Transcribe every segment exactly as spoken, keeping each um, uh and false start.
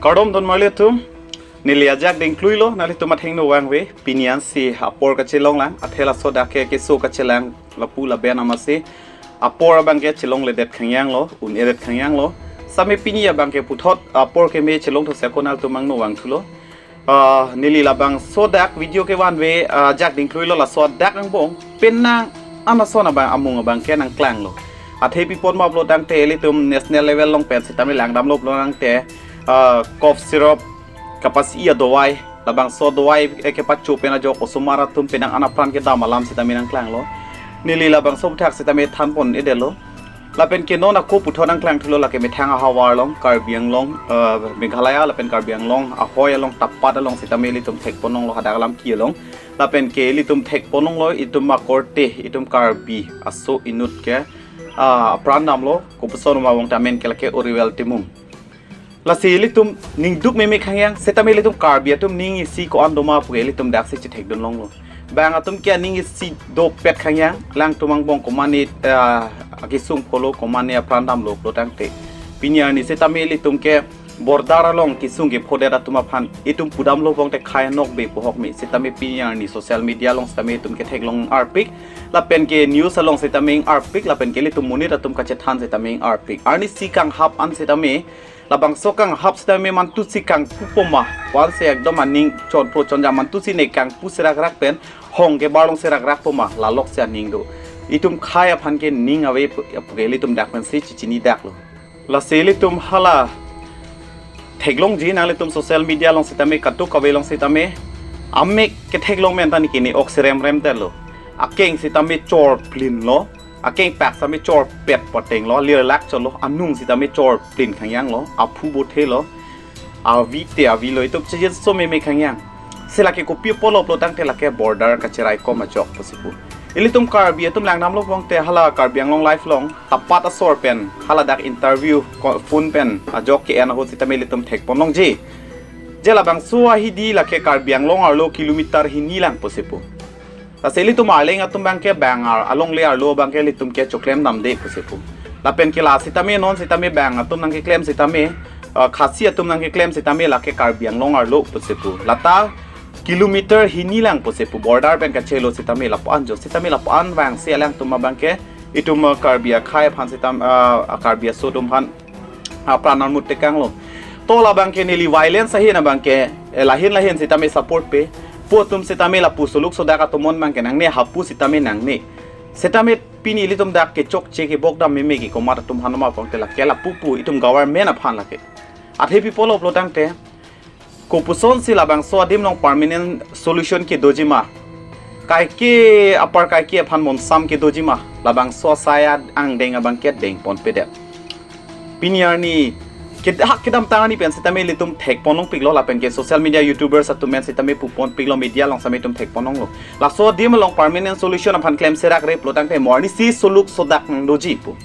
Kardom don marli atum, neli ajak dingkluilo, nanglitum athengno vangve, pini ansi apor kachelonglang, athe laso dak ke keso kachelang lapu laben amatsi apor abang ke chelongledet khangyanglo, un-edet khangyanglo. Same pini abang ke puthot apor keme chelongthusi ako nangtum angno vangthulo. Ah, neli labangso dak video kevanve, ah, ajak dingkluilo laso dak angbong penang anason abang amung abang ke nangklanglo. Athe pi apot ma pulo tangte ilitum national level along pen sitame langdamlo pulo tangte, ah, cough syrup, kapasi adovai, labangso adovai, eh, kepacho pen ajok osomar atum penang an apran kedam alam sitame nangklanglo. Neli labangso aphuthak sitame thanpon-edetlo. Lapen ke non ako puthot nangklangthulo lake methang ahavar along, Karbi Anglong, eh, Meghalaya lapen Karbi Anglong ahoi along, Tapat along sitame ilitum thekponlonglo, hadak alam ki along. Lapen ke ilitum thekponlonglo, itum akorte, itum Karbi aso inut ke, ah, apran damlo, kopuson ma bong tamen ke lake Oriwel Timung. Lasi ilitum ningduk meme khangyang, setame ilitum Karbi atum ning isi ko-an doma puke ilitum daksi chethekdunlonglo. Bang atum ke ning isi dopet khangyang, langtum angbong komane, ah, akisung pholo, komane apran damlo pulo tangte. Pini arni setame ilitum ke border along kisung kephodet atum aphan itum pudamlo bong te khei nokbe pohok me, setame pini arni social media along setame itum ketheklong arpik, lapen ke news along setame arpik, lapen ke ilitum monit atum kachethan setame arpik. Arnisi kanghap an setame, labangso kanghap setame mantusi kangpu poma, wan se ekdom aning chonpro chonja mantusi ne kangpu serak rak pen hong ke barlong serak rak poma, lalok se aning do. Itum khei aphan ke ning ave pu-, puke ilitum dak pensi chichini daklo. Lasi ilitum hala theklongji, nanglitum social media along setame, kadokave along setame, amek ketheklong pen ta neke ne ok serem rem detlo. Akeng setame chorplinlo, akeng pak setame chorpet patenglo, lirlak cholo, anung setame chorplin khangyanglo, aphu bothelo, avi te avilo, itum chejinso meme khangyang. Se lake kopi apotlo pulo tangte lake border kacherai kom ajok pusi pu. Ilitum Karbi atum langdamlo bong te hala Karbi Anglong Live along, Tapat asor pen, hala dak interview ko-, phone pen ajok ke-en ahut setame ilitum thekponlongji. Je labangso ahidi lake Karbi Anglong arlo kilometer hini lang pusi pu. Lasi ilitum Arleng atum abang ke bang ar-, alongle arlo abang ke ilitum ke choklem damde pusi pu. Lapen ke la setame non setame bang atum nangkeklem setame, ah, Khasi atum nangkeklem setame lake Karbi Anglong arlo pusi pu. Lata kilometer hini lang pusi pu, border pen kachelo setame lapu-an jo, setame lapu-an vangsi alangtum abang ke itum, ah, Karbi akhei aphan setam, ah, Karbi aso atum aphan apran armut tekanglo. To labang ke neli violence ahin abang ke, eh, lahin lahin setame support pe. Pu atum setame lapu suluk sodak atum mon abang ke nangne, hapu setame nangne. Setame pini ilitum dak kechokche kebok dam meme ke komat atum aphan ma bong te lake lapu pu itum government aphan lake. Athe pi apotlo pulo tangte, kopuson si labangso adim along permanent solution kedoji ma? Kaike apar kaike aphan monsam kedoji ma? Labangso asai angdeng abang ke dengponpedet. Pini arni, ked-, ha, kedamtang arni pen setame ilitum thekponlongpiklo, lapen ke social media YouTubers atum pen setame puponpiklo, media along setame itum thekponlonglo. Laso adim along permanent solution aphan klem serak re pulo tangte mo arnisi suluk sodak nangdoji pu.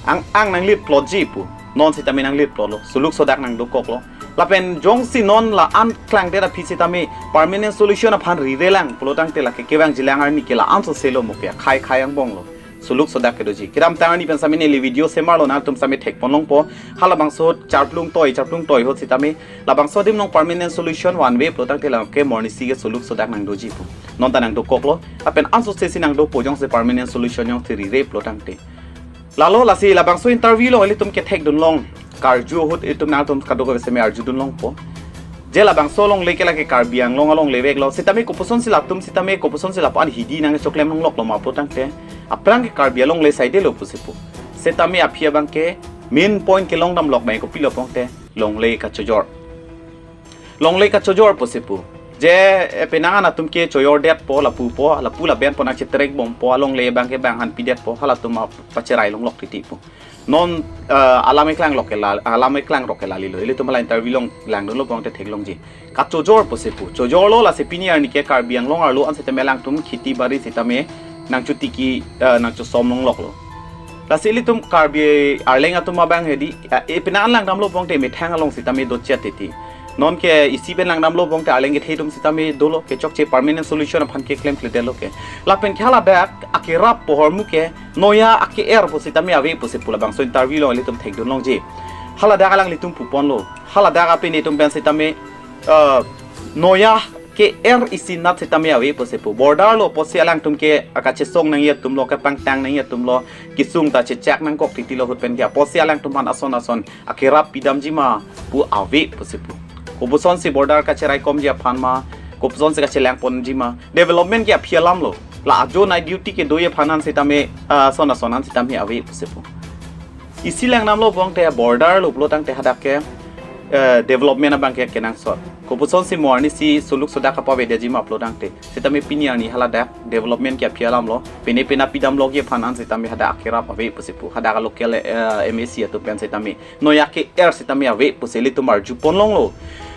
Ang, ang nanglit plotji pu. Non setame nanglit plotlo. Suluk sodak nangdokoklo. Lapen jongsi non la-an klangdet aphi setame permanent solution aphan rirelang pulo tangte lake kevangjilang arni ke la-an soselo mo ke khei khei angbonglo. Suluk sodak kedoji. Kedamtang arni pen setame neli video semarlo, nangtum setame thekponlongpo. Halabangso charplung toi, charplung toi ahut setame labangso adim along permanent solution one way pulo tangte lake mo arnisi ke suluk sodak nangdoji pu. Non ta nangdokoklo. Lapen ansose si nangdopo jongsi permanent solution jongsi rire pulo tangte. Lalo lasi labangso interview along ilitum kethekdunlong. Karju ahut itum nangtum kadokave setame arjudunlongpo. Je labangso alongle ke lake Karbi Anglong alongle veklo. Setame kopuson si latum setame kopuson si lapu-an hidi nangchoklemlongloklo ma pulo tangte. Aphrang ke Karbi alongle saidelo pusi pu. Setame aphi abang ke main point kelong damlok abang kopilo pulo tangte longle kachojor. Longle kachojor pusi pu. Je, eh, penang an atum ke choyordetpo, lapu po, lapu laben po nangchetrek bompo, alongle abang ke bang aphan pidetpo, halatum a-, pacherai longlok titi pu. Non, eh, alam eklang lok ke la, alam eklang lok ke lalilo. Ilitum hala interview along langdunlo pulo tangte theklongji. Kachojor pusi pu. Chojorlo lasi pini arni ke Karbi Anglong arlo an setame alangtum kheti bari setame nangchotiki, eh, nangchosom longloklo. Lasi ilitum Karbi Arleng atum abang hedi, eh, eh, penang an langdamlo pulo tangte methang along setame dochet titi. Non ke isi pen langdamlo pulo tangte Arleng kethe atum setame dolo, kechokche permanent solution aphan keklemkledetlo ke. Lapen ke haladak akerap pohormu ke noya ake-er pu setame ave pusi pu labangso interview along ilitum thekdunlongji. Haladak alanglitum puponlo. Haladak apini itum pen sitame, eh, noya ke er isi nat sitame ave pusi pu. Border lo pusi alangtum ke akachesong nangji atum lo, kepangtang nangji atum lo, kesung ta chechak nangkok titi lo ahut pen ke. Pusi alangtum aphan ason ason akerap pidamji ma pu ave pusi pu. Kopusonsi border kacheraikomji aphan ma, kopusonsi kachelangponji ma. Development ke aphi alam lo. La ajo nai duty kedoji aphan an sitame, ah, ason ason an sitame ave pusi pu. Isi langdamlo pulote border lo pulo tangte hadak ke, eh, development abang ke kenangsot. Kopusonsi mo arnisi suluk sodak kapavedetji ma pulo tangte. Sitame pini arni haladak development ke aphi alam lo. Pine pina pidamloji aphan an sitame hadak akerap ave pusi pu. Hadak local, eh, M A C atum pen sitame noya ke er sitame ave pusi ilitum arjupon longlo.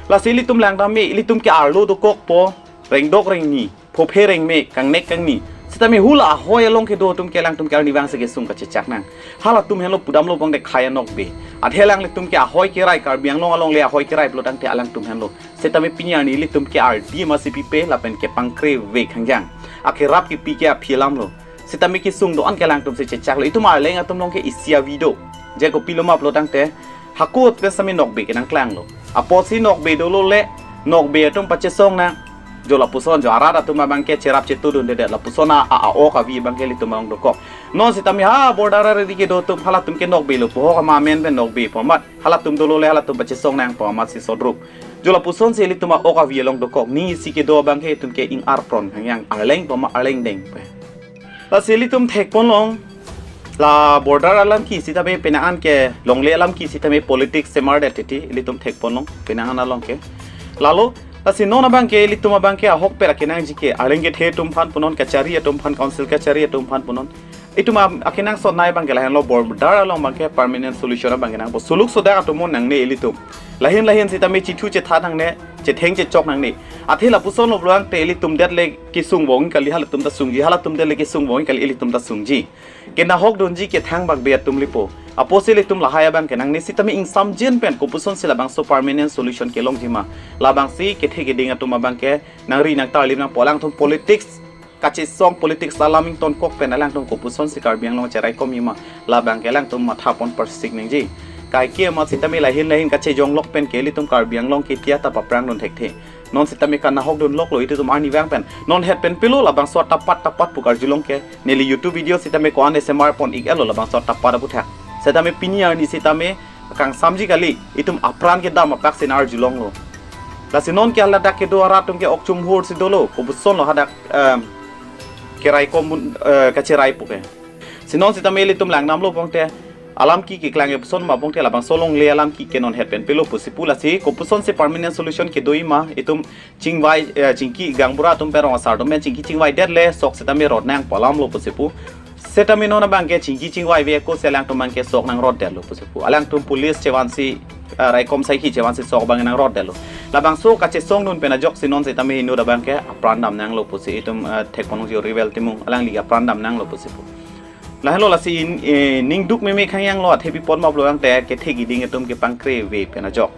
Lasi ilitum langdam me, ilitum ke arlo dokokpo, rengdok rengni, phophe rengme, kangnek kangni. Sitame hula ahoi along kedo atum ke alangtum ke arnivang si kesung kachechak nang. Halatum henlo pudamlo pulote khei anokbe. Athe alanglitum ke ahoi kerai, Karbi Anglong alongle ahoi kerai pulo tangte alangtum henlo. Sitame pini arni ilitum ke ardi masi pipe lapen kepangkreve khangjang. Akerap kepi ke aphi alam lo. Sitame kesung do-an ke alangtum si chechaklo. Itum Arleng atum along ke isi avi do. Je kopilo ma pulo tangte, hako pen sitame nokbe kenangklanglo. Apotsi nokbe dolo le, nokbe atum pachesong nang. Jo lapuson, jo arat atum abang ke cherap chetudundedet, lapuson a, a, a-ok avi abang ke ilitum along dokok. Non sitame ha border ariri kedo atum halatum ke nokbe lo pu, ho kama amen pen nokbe pu amat. Halatum dolo le halatum pachesong nang pu amatsi sodrup. Jo lapusonsi ilitum a-ok avi along dokok. Ni isi kedo abang ke itum ke ing-arpron khangjang, Arleng pu amat Arleng deng pu. Lasi ilitum thekpon long, la border alam ke sitame penang an ke longle alam ke sitame politics semardet titi, ilitum thekpon long penang an along ke. Lalo, lasi non abang ke ilitum abang ke ahokpet akenangji ke, Arleng kethe atum aphan punon, kachari atum aphan, council kachari atum aphan punon. Itum am-, akenangsot nai abang ke lahenlo, border along abang ke permanent solution abang kenangpo. Suluk sodak atum mo nangne ilitum. Lahin lahin sitame chithu chetha nangne, chetheng chechok nangne. Athe lapuson lo pulo tangte ilitum det le kesung vong kali, halatum ta sungji, halatum det le kesung vong kali, ilitum ta sungji. Kenahok dunji kethang bakbe atum lipo. Apotsi ilitum lahai abang kenangne, sitame ingsamjin pen kopusonsi labangso permanent solution kelongji ma. Labangsi kethe keding atum abang ke nangri nangtarlip nangpo, alangtum politics kachesong, politics alam ingtonkok pen alangtum kopusonsi Karbi Anglong cheraikomji ma, labang ke alangtum mathapon parsik nangji. Kaike amat sitame lahin lahin kachejonglok pen ke ilitum Karbi Anglong ke tia ta paprang dun thekthe. Non sitame kanahok dunloklo ilitum arnivang pen. Non het pen pilo labangso tapat tapat pu karjulong ke. Neli YouTube video sitame ko-an semarpon ik-etlo labangso tapat aputhak. Sitame pini arni sitame kangsamji kali, itum apran kedam apak si nang arjulonglo. Lasi non ke haladak kedo arat atum ke ok chumhur si dolo, kopuson lo hadak, em, keraikom, eh, kacherai pu ke. Si non sitame ilitum langdamlo pulote, alam ke keklang ke puson ma pulote labangso longle alam ke ke non het pen pilo pusi pu, lasi kopusonsi permanent solution kedoji ma, itum chingvai, eh, chingki gaonbura atum pen, rong asar atum pen chingki chingvaidet le sok sitame rot nangpo alam lo pusi pu. Sitame non abang ke chingki chingvai ave ako si alangtum abang ke sok nangrotdetlo pusi pu. Alangtum police chevansi, eh, raikom saikhi chevansi sok abang nangrotdetlo. Labangso kachesong dun pen ajoksi non sitame inut abang ke apran dam nanglo pusi itum, eh, thekpon longji, Rival Timung alangli apran dam nanglo pusi pu. Lahenlo lasi in, eh, ning duk meme khangjanglo, athe pi apot ma pulo tangte kethe keding atum kepangkreve pen ajok.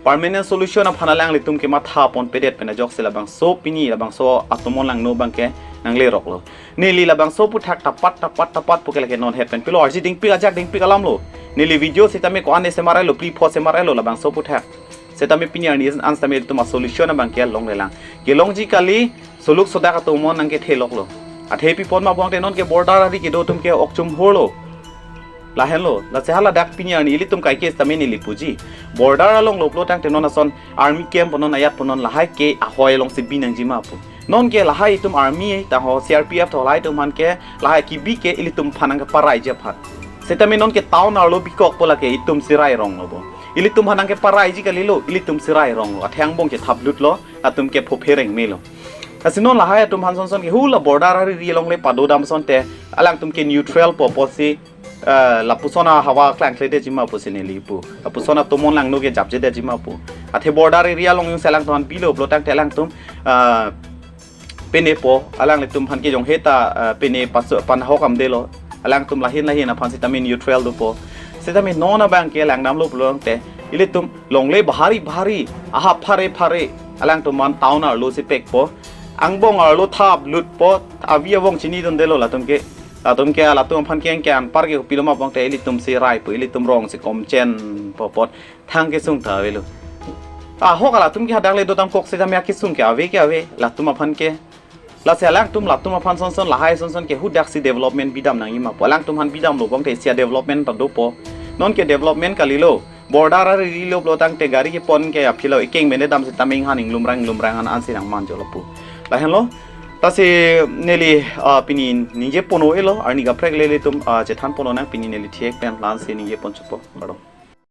Permanent solution aphan alanglitum ke mathaponpedet pen ajoksi labangso pini labangso atomon langno abang ke nangleroklo. Neli labangso aputhak tapat tapat tapat pu ke lake non het pen pilo, arji dingpik ajak dingpik alam lo. Neli video sitame ko-an semarailo, phli pho semarailo labangso aputhak. Sitame pini arni an sitame itum a-solution abang ke longlelang. Kelongji kali, suluk sodak atomon nangketheloklo. Athe pi apot ma pulote non ke border ari kedo atum ke ok chumhurlo. Lahenlo, lasi haladak pini arni ilitum kaike sitame neli puji. Border along lo pulo tangte non ason army camp punon, ayat punon, lahai ke ahoi alongsi bi nangji ma pu. Non ke lahai itum army tangho C R P F tho lahai atum aphan ke lahai kebi ke ilitum aphan nangkeparaiji aphan. Sitame non ke town arlo bikokpo, lake itumsi rai ronglo bo. Ilitum aphan nangkeparaiji kalilo, ilitumsi rai ronglo. Athe angbong chethap lutlo, latum ke phophe rengmelo. Lasi non lahai atum aphan son son ke hula border ariri along le padodam asonte, alangtum ke neutral po pusi, eh, lapuson ahavar klangkledetji ma pusi neli pu. Lapuson atomon langno ke japjedetji ma pu. Athe border area along jongsi alangtum aphan bilo pulo tangte alangtum, eh, pine po, alanglitum aphan ke jong heta, eh, pine pasu panahok amdelo. Alangtum lahin lahin aphan sitame neutral dopo. Sitame non abang ke langdamlo pulo tangte, ilitum longle bahari bahari, aha phare phare, alangtum aphan town arlosi pekpo. Angbong arlo thap lutpo, avi avong chinidundelo latum ke. Latum ke, latum aphan ke, ke anpar ke kopilo ma pulote ilitumsi rai pu, ilitum rongsi komchen Popot thang kesung ta avelo. Ahok alatum ke hadak le dodam kok setame akesung ke ave ke ave, latum aphan ke. Lasi alangtum latum aphan sonson lahai sonson ke hudaksi development bidam nangji ma pu. Alangtum aphan bidamlo bong te sia development ta dopo. Non ke development kalilo. Border ari rilo pulo tangte gari kepon ke aphi lo, ekeng mene dam setame inghan inglumrang inglumrang an ansi nangmanjolo pu. Lahenlo. Lasi neli ah, pini ningje pon-o-elo, arni kaprek le ilitum ah, chethan pon-o nang, pini neli thiek pen la-ansi ningje pon chotpo. Kardom.